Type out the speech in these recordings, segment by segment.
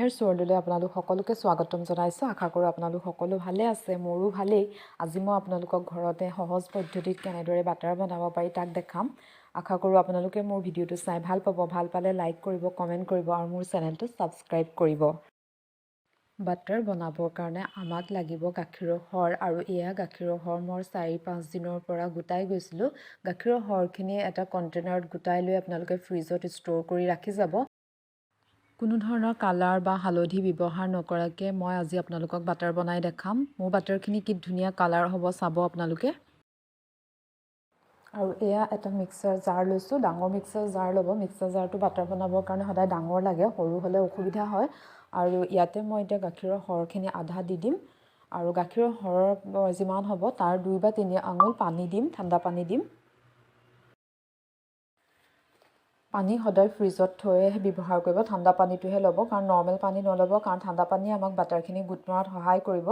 হেয়াৰ্ছ ৱৰ্ল্ডলৈ আপোনালোক সকলোকে স্বাগতম জনাইছোঁ। আশা কৰোঁ আপোনালোক সকলো ভালে আছে, মোৰো ভালেই। আজি মই আপোনালোকক ঘৰতে সহজ পদ্ধতিত কেনেদৰে বাটাৰ বনাব পাৰি তাক দেখাম। আশা কৰোঁ আপোনালোকে মোৰ ভিডিঅ'টো চাই ভাল পাব। ভাল পালে লাইক কৰিব, কমেণ্ট কৰিব আৰু মোৰ চেনেলটো ছাবস্ক্ৰাইব কৰিব। বাটাৰ বনাবৰ কাৰণে আমাক লাগিব গাখীৰৰ সৰ, আৰু এয়া গাখীৰৰ সৰ মই 4-5 দিনৰ পৰা গোটাই গৈছিলোঁ। গাখীৰৰ সৰখিনি এটা কণ্টেইনাৰত গোটাই লৈ আপোনালোকে ফ্ৰিজত ষ্ট'ৰ কৰি ৰাখি যাব। কোনো ধৰণৰ কালাৰ বা হালধি ব্যৱহাৰ নকৰাকৈ মই আজি আপোনালোকক বাটাৰ বনাই দেখাম। মোৰ বাটাৰখিনি কি ধুনীয়া কালাৰ হ'ব চাব আপোনালোকে। আৰু এয়া এটা মিক্সাৰ জাৰ লৈছোঁ, ডাঙৰ মিক্সাৰ জাৰ ল'ব। মিক্সাৰ জাৰটো বাটাৰ বনাবৰ কাৰণে সদায় ডাঙৰ লাগে, সৰু হ'লে অসুবিধা হয়। আৰু ইয়াতে মই এতিয়া গাখীৰৰ সৰখিনি আধা দি দিম, আৰু গাখীৰৰ সৰৰ যিমান হ'ব তাৰ 2 বা 3 আঙুল পানী দিম, ঠাণ্ডা পানী দিম। পানী সদায় ফ্ৰিজত থৈহে ব্যৱহাৰ কৰিব, ঠাণ্ডা পানীটোহে ল'ব, কাৰণ নৰ্মেল পানী নল'ব, কাৰণ ঠাণ্ডা পানীয়ে আমাক বাটাৰখিনি গোট মৰাত সহায় কৰিব।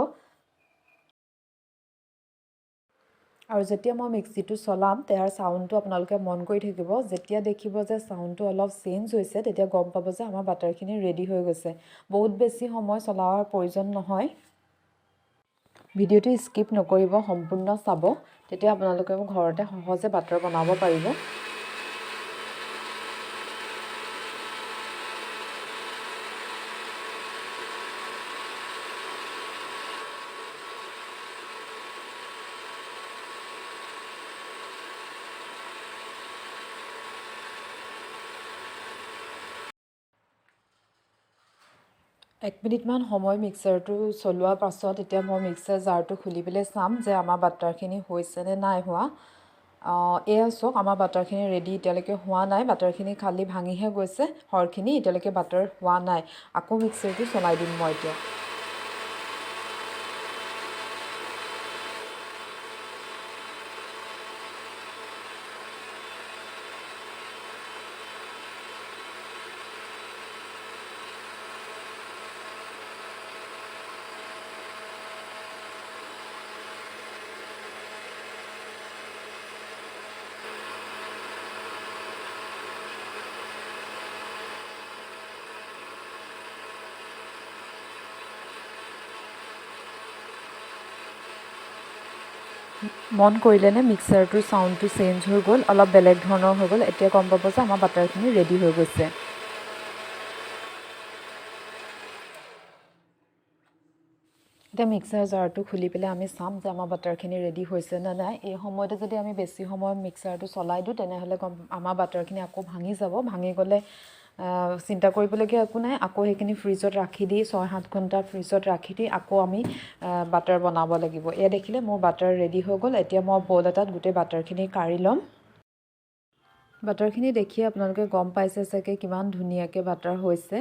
আৰু যেতিয়া মই মিক্সিটো চলাম তাৰ চাউণ্ডটো আপোনালোকে মন কৰি থাকিব। যেতিয়া দেখিব যে চাউণ্ডটো অলপ চেঞ্জ হৈছে তেতিয়া গম পাব যে আমাৰ বাটাৰখিনি ৰেডি হৈ গৈছে। বহুত বেছি সময় চলোৱাৰ প্ৰয়োজন নহয়। ভিডিঅ'টো স্কিপ নকৰিব, সম্পূৰ্ণ চাব, তেতিয়া আপোনালোকে ঘৰতে সহজে বাটাৰ বনাব পাৰিব। এক মিনিটমান সময় মিক্সাৰটো চলোৱাৰ পাছত এতিয়া মই মিক্সাৰ জাৰটো খুলি পেলাই চাম যে আমাৰ বাটাৰখিনি হৈছে নে নাই হোৱা। এয়া চাওক, আমাৰ বাটাৰখিনি ৰেডি এতিয়ালৈকে হোৱা নাই। বাটাৰখিনি খালি ভাঙিহে গৈছে, সৰখিনি এতিয়ালৈকে বাটাৰ হোৱা নাই। আকৌ মিক্সাৰটো চলাই দিম মই এতিয়া। মন কৰিলেনে মিক্সাৰটোৰ চাউণ্ডটো চেঞ্জ হৈ গ'ল, অলপ বেলেগ ধৰণৰ হৈ গ'ল। এতিয়া গম পাব যে আমাৰ বাটাৰখিনি ৰেডি হৈ গৈছে। এতিয়া মিক্সাৰ জাৰটো খুলি পেলাই আমি চাম যে আমাৰ বাটাৰখিনি ৰেডি হৈছে নে নাই। এই সময়তে যদি আমি বেছি সময় মিক্সাৰটো চলাই দিওঁ তেনেহ'লে আমাৰ বাটাৰখিনি আকৌ ভাঙি যাব। ভাঙি গ'লে চিন্তা কৰিবলগীয়া একো নাই, আকৌ সেইখিনি ফ্ৰিজত ৰাখি দি 6-7 ঘণ্টা ফ্ৰিজত ৰাখি দি আকৌ আমি বাটাৰ বনাব লাগিব। এয়া দেখিলে মোৰ বাটাৰ ৰেডি হৈ গ'ল। এতিয়া মই ব'ল এটাত গোটেই বাটাৰখিনি কাঢ়ি ল'ম। বাটাৰখিনি দেখিয়ে আপোনালোকে গম পাইছে চাগে কিমান ধুনীয়াকৈ বাটাৰ হৈছে।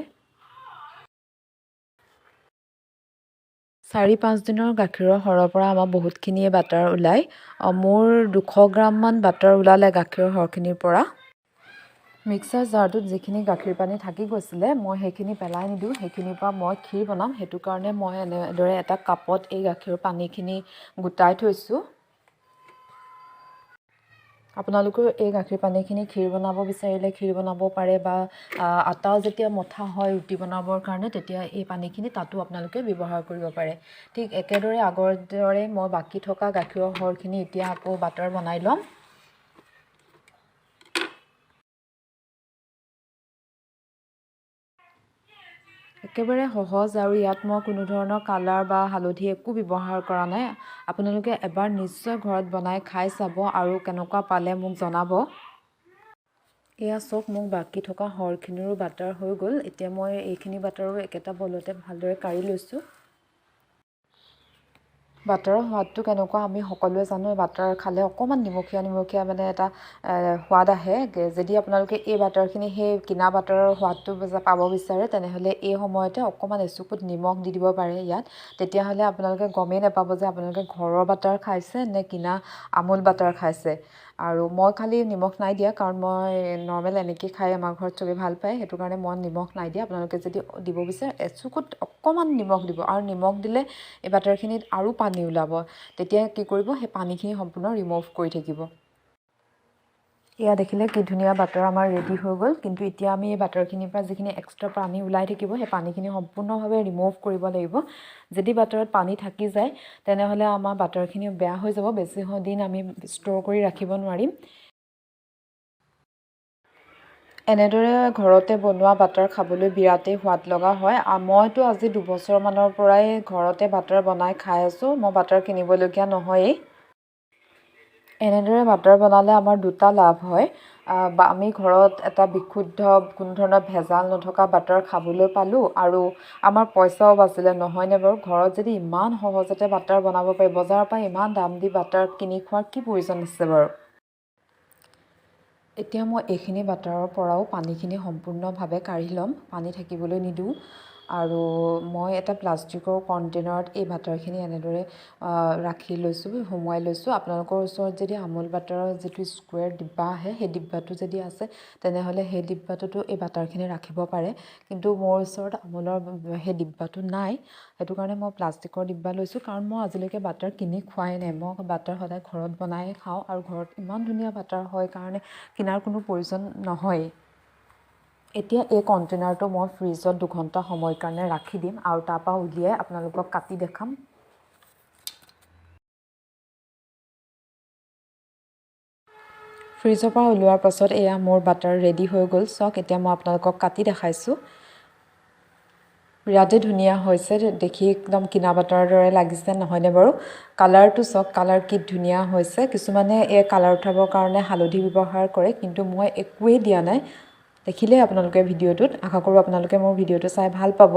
4-5 দিনৰ গাখীৰৰ সৰৰ পৰা আমাৰ বহুতখিনিয়ে বাটাৰ ওলায়। মোৰ 200 গ্ৰামমান বাটাৰ ওলালে গাখীৰৰ সৰখিনিৰ পৰা। মিক্সাৰ জাৰটোত যিখিনি গাখীৰ পানী থাকি গৈছিলে মই সেইখিনি পেলাই নিদিওঁ, সেইখিনিৰ পৰা মই ক্ষীৰ বনাম। সেইটো কাৰণে মই এনেদৰে এটা কাপত এই গাখীৰৰ পানীখিনি গোটাই থৈছোঁ। আপোনালোকেও এই গাখীৰ পানীখিনি ক্ষীৰ বনাব বিচাৰিলে ক্ষীৰ বনাব পাৰে, বা আটাও যেতিয়া মথা হয় ৰুটি বনাবৰ কাৰণে তেতিয়া এই পানীখিনি তাতো আপোনালোকে ব্যৱহাৰ কৰিব পাৰে। ঠিক একেদৰে আগৰ দৰে মই বাকী থকা গাখীৰৰ সৰখিনি এতিয়া আকৌ বাটাৰ বনাই ল'ম। একেবাৰে সহজ, আৰু ইয়াত মই কোনো ধৰণৰ কালাৰ বা হালধি একো ব্যৱহাৰ কৰা নাই। আপোনালোকে এবাৰ নিশ্চয় ঘৰত বনাই খাই চাব আৰু কেনেকুৱা পালে মোক জনাব। এয়া চাওক, মোক বাকী থকা সৰখিনিৰো বাটাৰ হৈ গ'ল। এতিয়া মই এইখিনি বাটাৰো একেটা বলতে ভালদৰে কাঢ়ি লৈছোঁ। বাটাৰৰ সোৱাদটো কেনেকুৱা আমি সকলোৱে জানো। বাটাৰ খালে অকণমান নিমখীয়া নিমখীয়া এটা সোৱাদ আহে। যদি আপোনালোকে এই বাটাৰখিনি সেই কিনা বাটাৰৰ সোৱাদটো পাব বিচাৰে তেনেহ'লে এই সময়তে অকণমান এচুকুট নিমখ দি দিব পাৰে ইয়াত। তেতিয়াহ'লে আপোনালোকে গমেই নাপাব যে আপোনালোকে ঘৰৰ বাটাৰ খাইছে নে কিনা আমুল বাটাৰ খাইছে। আৰু মই খালি নিমখ নাই দিয়া, কাৰণ মই নৰ্মেল এনেকৈ খাই আমাৰ ঘৰত চবেই ভাল পায়, সেইটো কাৰণে মই নিমখ নাই দিয়া। আপোনালোকে যদি দিব বিচাৰে এচুকুট অকণমান নিমখ দিব, আৰু নিমখ দিলে এই বাটাৰখিনিত আৰু পানী ওলাব। তেতিয়া কি কৰিব, সেই পানীখিনি সম্পূৰ্ণ ৰিম'ভ কৰি থাকিব। এয়া দেখিলে কি ধুনীয়া বাটাৰ আমাৰ ৰেডি হৈ গ'ল। কিন্তু এতিয়া আমি এই বাটাৰখিনিৰ পৰা যিখিনি এক্সট্ৰা পানী ওলাই থাকিব, সেই পানীখিনি সম্পূৰ্ণভাৱে ৰিমুভ কৰিব লাগিব। যদি বাটাৰত পানী থাকি যায়, তেনেহ'লে আমাৰ বাটাৰখিনি বেয়া হৈ যাব, বেছি দিন আমি ষ্ট'ৰ কৰি ৰাখিব নোৱাৰিম। এনেদৰে ঘৰতে বনোৱা বাটাৰ খাবলৈ বিৰাটেই সোৱাদ লগা হয়। মইতো আজি 2 বছৰমানৰ পৰাই ঘৰতে বাটাৰ বনাই খাই আছোঁ। মই বাটাৰ কিনিবলগীয়া নহয়েই। এনেদৰে বাটাৰ বনালে আমাৰ দুটা লাভ হয়। বা আমি ঘৰত এটা বিশুদ্ধ, কোনো ধৰণৰ ভেজাল নথকা বাটাৰ খাবলৈ পালোঁ আৰু আমাৰ পইচাও বাচিলে, নহয়নে বাৰু? ঘৰত যদি ইমান সহজতে বাটাৰ বনাব পাৰি, বজাৰৰ পৰা ইমান দাম দি বাটাৰ কিনি খোৱাৰ কি প্ৰয়োজন আছে বাৰু? এতিয়া মই এইখিনি বাটাৰৰ পৰাও পানীখিনি সম্পূৰ্ণভাৱে কাঢ়ি ল'ম, পানী থাকিবলৈ নিদিওঁ। আৰু মই এটা প্লাষ্টিকৰ কণ্টেইনাৰত এই বাটাৰখিনি এনেদৰে ৰাখি লৈছোঁ, সুমুৱাই লৈছোঁ। আপোনালোকৰ ওচৰত যদি আমুল বাটাৰৰ যিটো স্কুৱেৰ ডিব্বা আহে, সেই ডিব্বাটো যদি আছে, তেনেহ'লে সেই ডিব্বাটোতো এই বাটাৰখিনি ৰাখিব পাৰে। কিন্তু মোৰ ওচৰত আমুলৰ সেই ডিব্বাটো নাই, সেইটো কাৰণে মই প্লাষ্টিকৰ ডিব্বা লৈছোঁ। কাৰণ মই আজিলৈকে বাটাৰ কিনি খোৱাই নাই। মই বাটাৰ সদায় ঘৰত বনায়ে খাওঁ আৰু ঘৰত ইমান ধুনীয়া বাটাৰ হয় কাৰণে কিনাৰ কোনো প্ৰয়োজন নহয়েই। এতিয়া এই কণ্টেইনাৰটো মই ফ্ৰিজত 2 ঘণ্টা সময়ৰ কাৰণে ৰাখি দিম আৰু তাৰপৰা উলিয়াই আপোনালোকক কাটি দেখাম। ফ্ৰিজৰ পৰা ওলোৱাৰ পাছত এয়া মোৰ বাটাৰ ৰেডি হৈ গ'ল। চাওক, এতিয়া মই আপোনালোকক কাটি দেখাইছোঁ। বিৰাটেই ধুনীয়া হৈছে, দেখি একদম কিনা বাটাৰৰ দৰে লাগিছে, নহয়নে বাৰু? কালাৰটো চাওক, কালাৰ কি ধুনীয়া হৈছে। কিছুমানে এই কালাৰ উঠাবৰ কাৰণে হালধি ব্যৱহাৰ কৰে, কিন্তু মই একোৱেই দিয়া নাই। দেখিলেই আপোনালোকে ভিডিঅ'টোত। আশা কৰোঁ আপোনালোকে মোৰ ভিডিঅ'টো চাই ভাল পাব।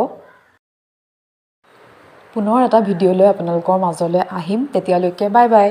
পুনৰ এটা ভিডিঅ' লৈ আপোনালোকৰ মাজলৈ আহিম। তেতিয়ালৈকে বাই বাই।